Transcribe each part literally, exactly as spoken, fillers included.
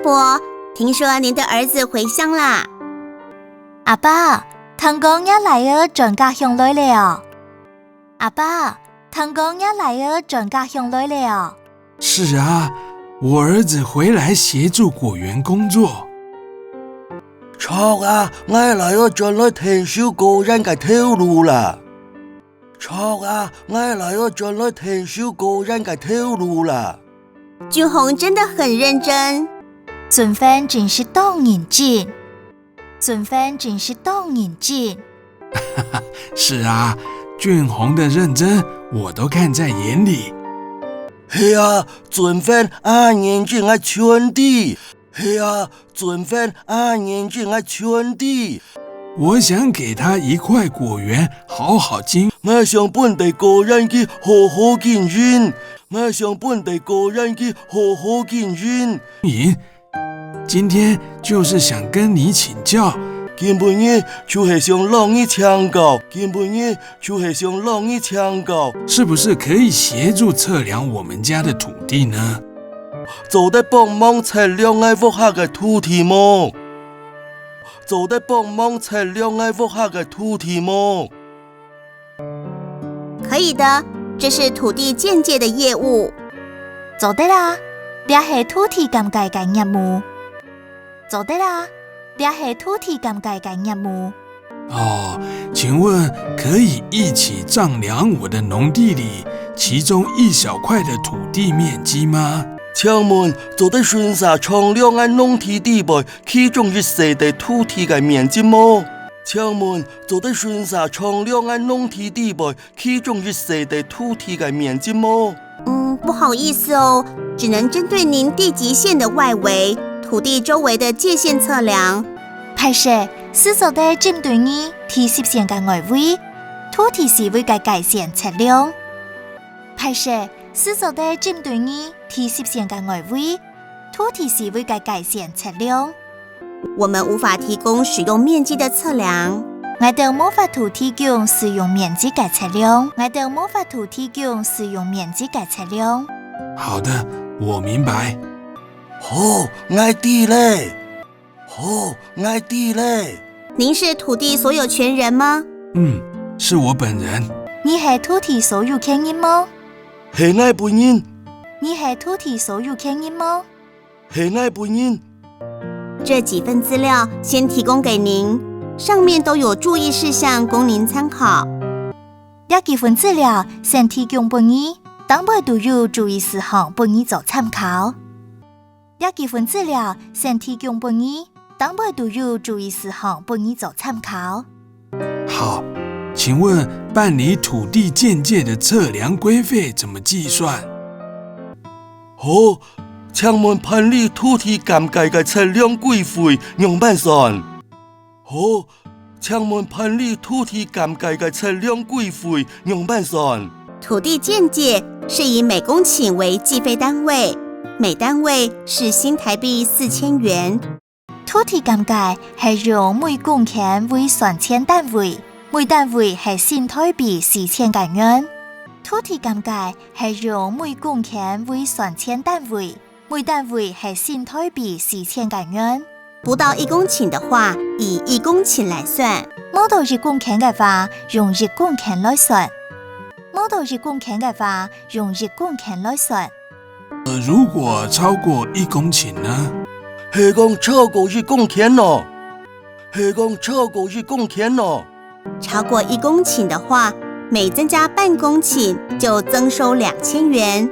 伯，聽說您的兒子回鄉啦？阿伯，聽講若倈仔轉家鄉來了哦。阿伯，聽講若倈仔轉家鄉來了哦。是啊，我兒子回來協助果園工作。著啊，𠊎倈仔轉來𢯭手果園个頭路啦。著啊，𠊎倈仔轉來𢯭手果園个頭路啦。俊宏真的很認真。俊宏真係當認真。俊宏真係當認真。是啊，俊宏的認真我都看在眼裡。係啊，俊宏恁認真𠊎全知。係啊，俊宏恁認真𠊎全知。我想給他一塊果園，好好經營。𠊎想分垤果園佢好好經營。𠊎想分垤果園佢好好經營。今天就是想跟你請教，今晡日就係想摎你請教，今晡日就係想摎你請教，是不是可以協助測量我們家的土地呢？做得幫忙測量𠊎屋下个土地無？做得幫忙測量𠊎屋下个土地無？ 可以的，這是土地鑑界的業務。做得啊，這係土地鑑界个業務。做得啊，這係土地鑑界个業務。哦，請問可以一起丈量我的農地裡其中一小塊的土地面積嗎？請問做得順續丈量𠊎農地底背其中一細垤土地个面積無？請問做得順續丈量𠊎農地底背其中一細垤土地个面積無？嗯，不好意思哦，只能針對您地籍線的外圍、土地周圍的界線測量。歹勢，只做得針對你地籍線个外圍、土地四圍个界線測量。歹勢，只做得針對你地籍線个外圍、土地四圍个界線測量。 我們無法提供使用面積的測量。𠊎兜無法度提供使用面積个測量。𠊎兜無法度提供使用面積个測量。好的，我明白。好，𠊎知了。好，𠊎知了。您是土地所有權人嗎？嗯，是我本人。你係土地所有權人無？係𠊎本人。你係土地所有權人無？ 係𠊎本人。這幾份資料先提供給您，上面都有注意事項供您參考。這幾份資料先提供分你，頂背都有注意事項分你做參考。這幾份資料先提供分你，頂背都有注意事項分你做參考。 好，請問辦理土地鑑界的測量規費怎麼計算？好，請問辦理土地鑑界个測量規費仰般算？好，請問辦理土地鑑界个測量規費仰般算？土地鑑界是以每公頃為計費單位，每單位是新臺幣四千元。 土地鑑界係用每公頃為算錢單位，每單位係新臺幣四千个銀。土地鑑界係用每公頃為算錢單位，每單位係新臺幣四千个銀。不到一公頃的話，以一公頃來算。無到一公頃个話，用一公頃來算。無到一公頃个話，用一公頃來算。 呃，如果超過一公頃呢？係講超過一公頃呢？係講超過一公頃呢？超過一公頃的話，每增加半公頃就增收兩千元。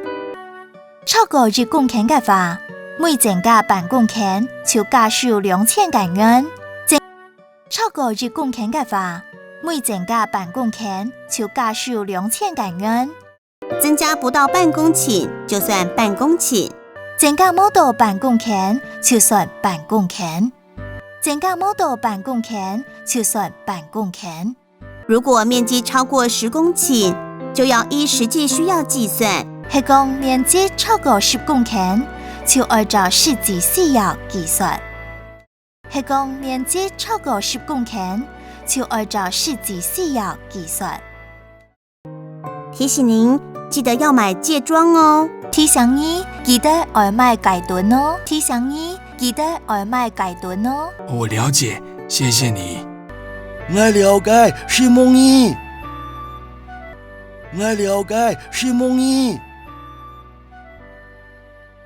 超過一公頃个話，每增加半公頃就加收兩千个銀。增，超過一公頃个話，每增加半公頃就加收兩千个銀。 增加不到半公頃就算半公頃。增加無到半公頃就算半公頃。增加無到半公頃就算半公頃。如果面積超過十公頃，就要依實際需要計算。係講面積超過十公頃，就愛照實際需要計算。係講面積超過十公頃，就愛照實際需要計算。 提醒您，記得要買戒指哦。提醒你，記得愛買戒指哦。提醒你，記得愛買戒指哦。我了解，謝謝你。𠊎了解，承蒙你。𠊎了解，承蒙你。